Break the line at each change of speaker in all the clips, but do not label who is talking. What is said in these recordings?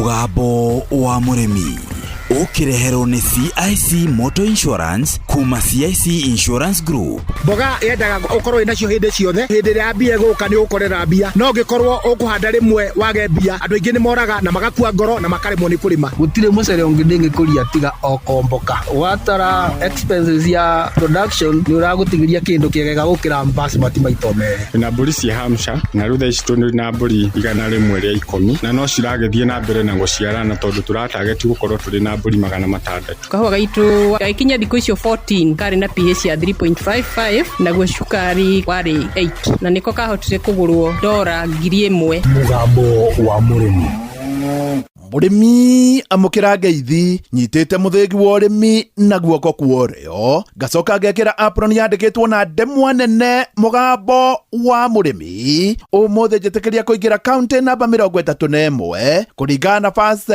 Mũgambo wa Mũrĩmi ũkĩreherwo nĩ CIC Motor Insurance kuma CIC Insurance Group.
Mboga yendaga ũkorwo wĩ nacio hĩndĩ ciothe. Hĩndĩ ĩrĩa mbia ĩgũka nĩ ũgũkorera mbia, no ũngĩkorwo ũkũhanda rĩmwe wage mbia, andũ aingĩ nĩ moraga na magakua ngoro na makaremwo nĩ kũrĩma.
Gũtirĩ mũcere ũngĩ ndĩngĩkũria tiga o Komboka. Watara expenses ya production, nĩ ũragũtigĩria kĩndũ kĩega gũkĩra basmati maita merĩ.
Na mbũri cia Hampshire, na rĩu thaa ici tũrĩ na mbũri 110, na no ciragĩthiĩ na mbere na gũciarana tondũ tũratageti gũkorwo tũrĩ na mbũri 600.
Kahũa gaitũ gagĩkinya thikũ icio 14 karĩ na pH ya 3.55, naguo cukari warĩ 8, na nĩko kahotire kũgũrwo dora 1000.
Mũgambo wa Mũrĩmi.
Mũrĩmi, amũkĩra ngeithi. Nyitĩte mũthĩgi wa ũrĩmi na guoko kwa ũrĩo, ngacoka ngekĩra apron yandĩkĩtwo na ndemwa nene "Mũgambo wa Mũrĩmi". Ũmũthĩ njĩtĩkĩria kũingĩra kaunti namba 31 kũringana na First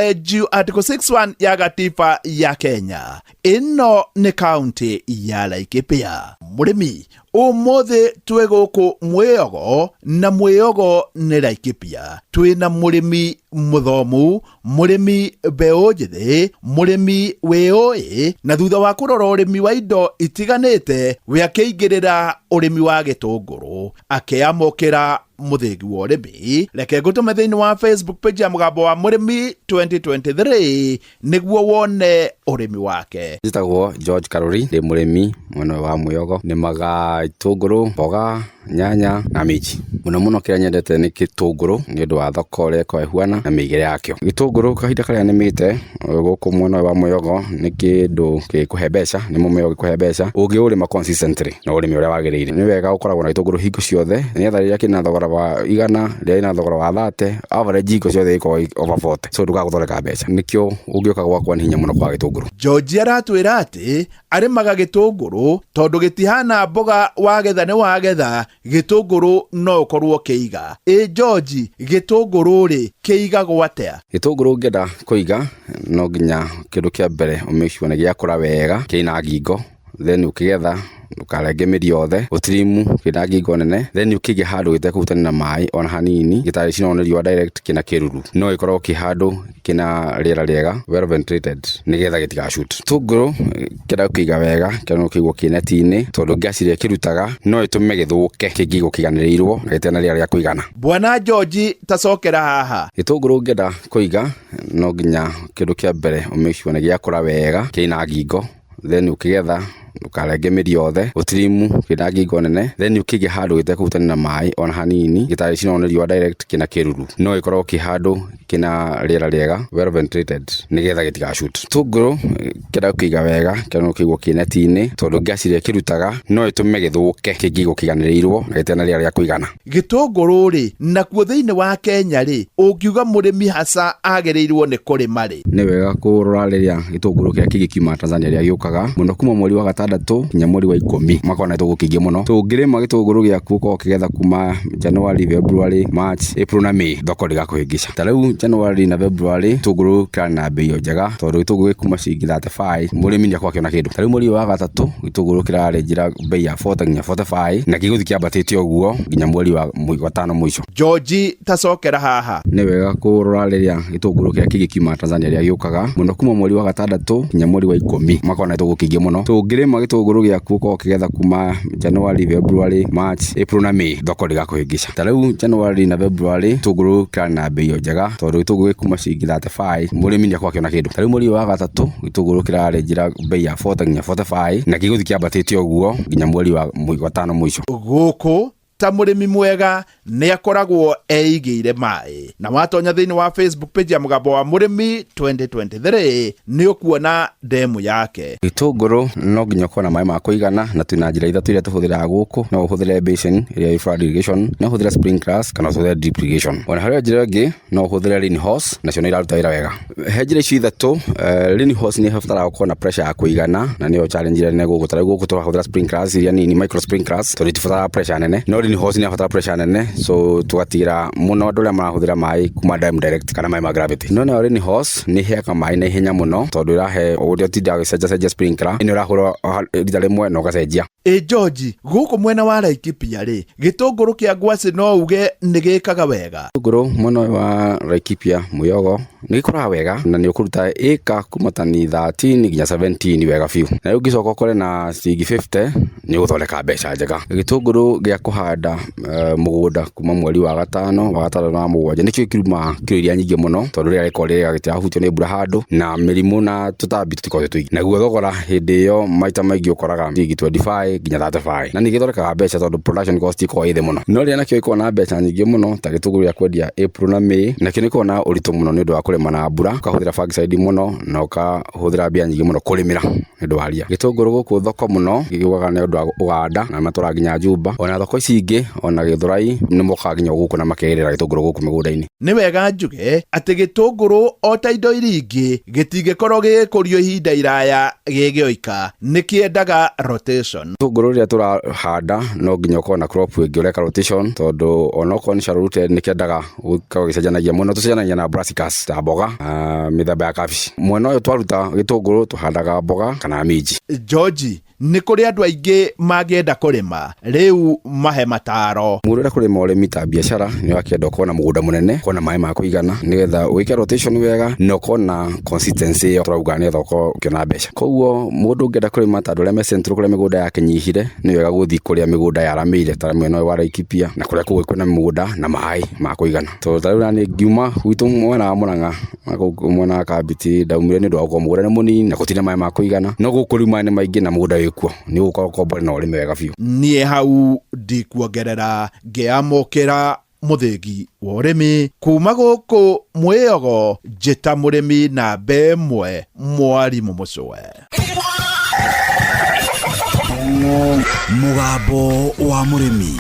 Article 61 ya gatiba ya Kenya. Ĩno nĩ kaunti ya Laikipia. Mũrĩmi, ũmũthĩ twĩ gũkũ Mwĩogo, na Mwĩogo nĩ Laikipia. Twĩna mũrĩmi mũthomu, mũrĩmi mbeũ njĩthĩ, mũrĩmi wĩũĩ, na thutha wa kũrora ũrĩmi wa indo itiganĩte, we akĩingĩrĩra ũrĩmi wa gĩtũngũrũ, akĩamũkĩra mũthĩgi wa ũrĩmi. Reke ngũtũme thĩinĩ wa Facebook page ya Mũgambo wa Mũrĩmi 2023 nĩguo wone ũrĩmi wake.
Njĩtagwo George Karuri, ndĩ mũrĩmi mwena wa Mwĩogo. Nĩmaga itũngũrũ, mboga, nyanya na minji. Mũno mũno kĩrĩa nyendete nĩ gĩtũngũrũ nĩ ũndũ wa thoko ũrĩa ĩkoragwo ĩhuana na mĩigĩre yakĩo. Gĩtũngũrũ kahinda karĩa nĩmĩte gũkũ mwena ũyũ wa Mwĩogo nĩ kĩndũ gĩkũhe mbeca, nĩ mũmera ũngĩkũhe mbeca ũngĩũrĩma consistently na ũrĩme ũrĩa wagĩrĩire. Nĩ wega gũkoragwo na gĩtũngũrũ hingo ciothe nĩgetha rĩrĩa kĩna thogora wa 100, rĩrĩa kĩna thogora wa 30, average hingo ciothe gĩkoragwo over 40, so ndũkaga gũthondeka mbeca. Nĩkĩo ũngĩũka gwakwa nĩ hinya mũno kwaga gĩtũngũrũ.
George aratwĩra atĩ arĩmaga gĩtũngũrũ tondũ gĩtihana mboga, wagetha nĩ wagetha. Gĩtũngũrũ no ũkorwo ũkĩiga. Ĩ George, gĩtũngũrũ rĩ, kĩigagwo atĩa?
Gĩtũngũrũ ũngĩenda kũiga, no nginya kĩndũ kĩa mbere ũ make sure nĩ gĩakũra wega, kĩna ngingo, then ũkĩgetha ndũkarenge mĩri yothe, ũtirimu kĩna ngingo nene, then ũkĩige handũ gĩtekũhutania na maĩ ona hanini, gĩtarĩ nĩ riũa direct, kĩna kĩruru, no gĩkorwo kĩ handũ kĩna rĩera rĩega, well ventilated, nĩgetha gĩtiga shoot. Gĩtũngũrũ kĩenda kũiga wega kĩagĩrĩirwo kũigwo kĩ neti-inĩ tondũ gas ĩrĩa kĩrutaga no ĩtũme gĩthũke kĩngĩigwo kĩiganĩrĩirwo na gĩtarĩ na rĩera rĩa kũigana.
Bwana George, tacokera haha.
Gĩtũngũrũ ũngĩenda kũiga, no nginya kĩndũ kĩa mbere ũ make sure nĩ gĩakũra wega, kĩna ngingo, then ũkĩgetha ndũkarenge mĩri yothe, ũtirimu kĩna ngingo nene, then ũkĩige handũ gĩtekũhutania na maĩ ona hanini, gĩtarĩ nĩ riũa direct, kĩna kĩruru, no gĩkorwo kĩ handũ kĩna rĩera rĩega, well ventilated, nĩgetha gĩtiga shoot. Gĩtũngũrũ kĩenda kũiga wega kĩagĩrĩirwo kũigwo kĩ neti-inĩ tondũ gas ĩrĩa kĩrutaga no ĩtũme gĩthũke kĩngĩigwo kĩiganĩrĩirwo na gĩtarĩ na rĩera rĩa kũigana.
Gĩtũngũrũ rĩ, nakuo thĩinĩ wa Kenya rĩ, ũngiuga mũrĩmi haca agĩrĩirwo nĩ kũrĩma rĩ?
Nĩ wega kũrora rĩrĩa gĩtũngũrũ kĩrĩa kĩngĩ kiumaga Tanzania rĩrĩa gĩũkaga mũno, kuma mweri wa gatandatũ nginya mweri wa 10, makoragwo na gĩtũngũrũ kĩingĩ mũno. So ũngĩrĩma gĩtũngũrũ gĩaku ũkorwo ũkĩgetha kuma January, February, March, April na May, thoko ndĩgakũhĩngĩca. Ta rĩu January na February gĩtũngũrũ kĩrarĩ na mbei o njega tondũ gĩtũngũrũ gĩ kuma ciringi 35, mũrĩmi nĩ akorwo akĩona kĩndũ. Ta rĩu mweri ũyũ wa gatatũ gĩtũngũrũ kĩrarĩ mbei ya 40 nginya 45, na gĩgũthiĩ kĩambatĩte ũguo nginya mweri wa gatano mũico.
George, tacokera haha.
Nĩ wega kũrora rĩrĩa gĩtũngũrũ kĩrĩa kĩngĩ kiumaga Tanzania rĩrĩa gĩũkaga mũno, kuma mweri wa gatandatũ nginya mweri wa 10, makoragwo na gĩtũngũrũ kĩingĩ mũno. So ũngĩrĩma gĩtũngũrũ gĩaku ũkorwo ũkĩgetha kuma January, February, March, April na May, thoko ndĩgakũhĩngĩca. Ta rĩu January na February gĩtũngũrũ kĩrarĩ na mbei o njega tondũ gĩtũngũrũ gĩ kuma ciringi 35, mũrĩmi nĩ akorwo akĩona kĩndũ. Ta rĩu mweri ũyũ wa gatatũ gĩtũngũrũ kĩrarĩ mbei ya 40 nginya 45, na gĩgũthiĩ kĩambatĩte ũguo nginya mweri wa gatano mũico.
Gũkũ ta mũrĩmi mwega nĩ akoragwo eigĩire maĩ, na watonya thĩinĩ wa Facebook page ya Mũgambo wa Mũrĩmi 2023 nĩ ũkuona ndemu yake.
Gĩtũngũrũ no nginya ũkorwo na maĩ ma kũigana, na twĩna njĩra ithatũ iria tũhũthĩraga gũkũ. No ũhũthĩre basin ĩrĩa ĩ flood irrigation, no ũhũthĩre sprinklers kana ũhũthĩre drip irrigation. Ona harĩ njĩra ĩngĩ, no ũhũthĩre rain hose, nacio nĩ iraruta wĩra wega. He njĩra icio ithatũ, rain hose nĩ ĩbataraga gũkorwo na pressure ya kũigana, na nĩyo challenge ĩrĩa nene gũkũ. Ta rĩu gũkũ tũrahũthĩra sprinklers iria nini, micro sprinklers, tondũ itibataraga pressure nene, no rain Rain hose nĩ ĩrabatara pressure nene, so tũgatigĩra mũno andũ arĩa marahũthĩra maĩ kuma dam direct kana maĩ ma gravity. No nayo rain hose nĩ ĩheaga maĩ na ihenya mũno, tondũ ĩrahe ũrĩa ũtindaga ũgĩcenjacenjia sprinkler ĩno, ĩrahũra rita rĩmwe na ũgacenjia.
Ĩ George, gũkũ mwena wa Laikipia rĩ, gĩtũngũrũ kĩa ngwacĩ no uge nĩ gĩkaga wega?
Gĩtũngũrũ mwena ũyũ wa Laikipia, mwĩogo nĩ gĩkũraga wega, na nĩ ũkũruta ĩka kuma tani 13 nginya 17 wega biũ, na rĩu ũngĩcoka ũkore na ciringi 50 nĩ ũgũthondeka mbeca njega. Gĩtũngũrũ gĩa kũhanda mũgũnda kuma mweri wa gatano, wa gatandatũ na wa mũgwanja nĩkĩo kĩrumaga kiro iria nyingĩ mũno, tondũ rĩera rĩkoragwo rĩega, gĩtirahutio nĩ mbura handũ, na mĩrimũ na tũtambi tũtikoragwo twĩ tũingĩ. Naguo thogora hĩndĩ ĩyo maita maingĩ ũkoraga ciringi 25 nginya 35, na nĩ gĩthondekaga mbeca tondũ production cost ĩkoragwo ĩ thĩ mũno. No rĩrĩa nakĩo gĩkoragwo na mbeca nyingĩ mũno ta gĩtũngũrũ gĩa kwendia April na May, nakĩo nĩ gĩkoragwo na ũritũ mũno nĩ ũndũ wa kũrĩma na mbura, ũkahũthĩra fungicide mũno na ũkahũthĩra mbia nyingĩ mũno kũrĩmĩra nĩ ũndũ wa ria. Gĩtũngũrũ gũkũ thoko mũno gĩgũaga nĩ ũndũ wa Ũganda, na matwaraga nginya Juba, ona thoko ici ingĩ, ona Gĩthũrai nĩ mokaga nginya gũkũ na makerĩra gĩtũngũrũ gũkũ mĩgũnda-inĩ.
Nĩ wega njuge atĩ gĩtũngũrũ o ta indo iria ingĩ gĩtingĩkorwo gĩgĩkũrio ihinda iraya gĩgĩoika, nĩ kĩendaga rotation.
Gĩtũngũrũ rĩrĩa tũrahanda no nginya ũkorwo na crop ĩngĩ ũreka rotation, tondũ onokorwo nĩ shallow rooted nĩ kĩendaga gũkorwo gĩcenjanagia mũno. Tũcenjanagia na brassicas ta mboga na mĩthemba ya kabici. Mwena ũyũ twaruta gĩtũngũrũ tũhandaga mboga kana minji.
George, nĩ kũrĩ andũ aingĩ mangĩenda kũrĩma, rĩu mahe mataro.
Mũndũ ũrenda kũrĩma ũrĩmi ta biacara nĩ wakĩenda ũkorwo na mũgũnda mũnene, ũkorwo na maĩ ma kũigana nĩgetha wĩke rotation wega, na ũkorwo na consistency ĩyo tũrauga nĩgetha ũkorwo ũkĩona mbeca. Koguo mũndũ ũngĩenda kũrĩma ta andũ arĩa me central kũrĩa mĩgũnda yakĩnyihire, nĩ wega gũthiĩ kũrĩa mĩgũnda yaramĩire ta mwena ũyũ wa Laikipia na kũrĩa kũngĩ kwĩna mĩgũnda na maĩ ma kũigana. Tondũ ta rĩu nani ngiuma gwitũ mwena wa Murang'a na gũkũ mwena wa Kambiti, ndaumire nĩ ũndũ wa gũkorwo mũgũnda nĩ mũnini na gũtirĩ maĩ ma kũigana, no gũkũ rĩu maĩ nĩ maingĩ na mũgũnda wĩkuo, nĩ ũgũkorwo ũkombore na ũrĩme wega biũ.
Niĩ hau ndikuongerera, ngĩamũkĩra mũthĩgi wa ũrĩmi kuma gũkũ mwĩogo, njĩta mũrĩmi namba ĩmwe, mwarimũ mũcwe.
Mũgambo wa mũrĩmi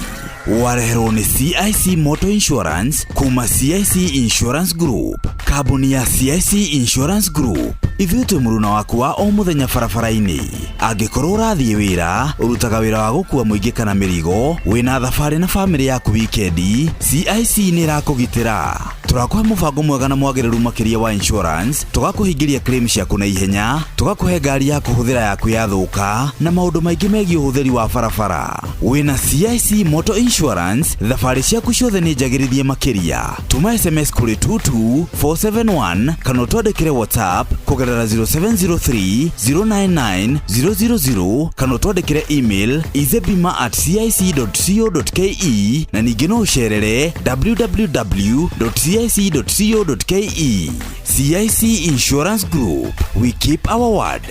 wareherwo nĩ CIC Motor Insurance kuma CIC Insurance Group. Kambuni ya CIC Insurance Group, ithuĩ twĩ mũruna waku wa o mũthenya barabara-inĩ. Angĩkorwo ũrathiĩ wĩra, ũrutaga wĩra wa gũkua mũingĩ kana mĩrigo, wĩna thabarĩ na bamĩrĩ yaku wikendi, CIC nĩ ĩrakũgitĩra. Tũrakũhe mũbango mwega na mwagĩrĩru makĩria wa insurance, tũgakũhingĩria claim ciaku na ihenya, tũgakũhe ngari ya kũhũthĩra yaku yathũka, na maũndũ maingĩ megiĩ ũhũthĩri wa barabara. Wĩna CIC Motor Insurance, thabarĩ ciaku ciothe nĩ njagĩrithie makĩria. Tũma SMS kũrĩ 22471 kana ũtwandĩkĩre WhatsApp kũgerera 0703 099 000 kana ũtwandĩkĩre email izebima@cic.co.ke, na ningĩ no ũcerere www.cic.co.ke. CIC Insurance Group, we keep our word.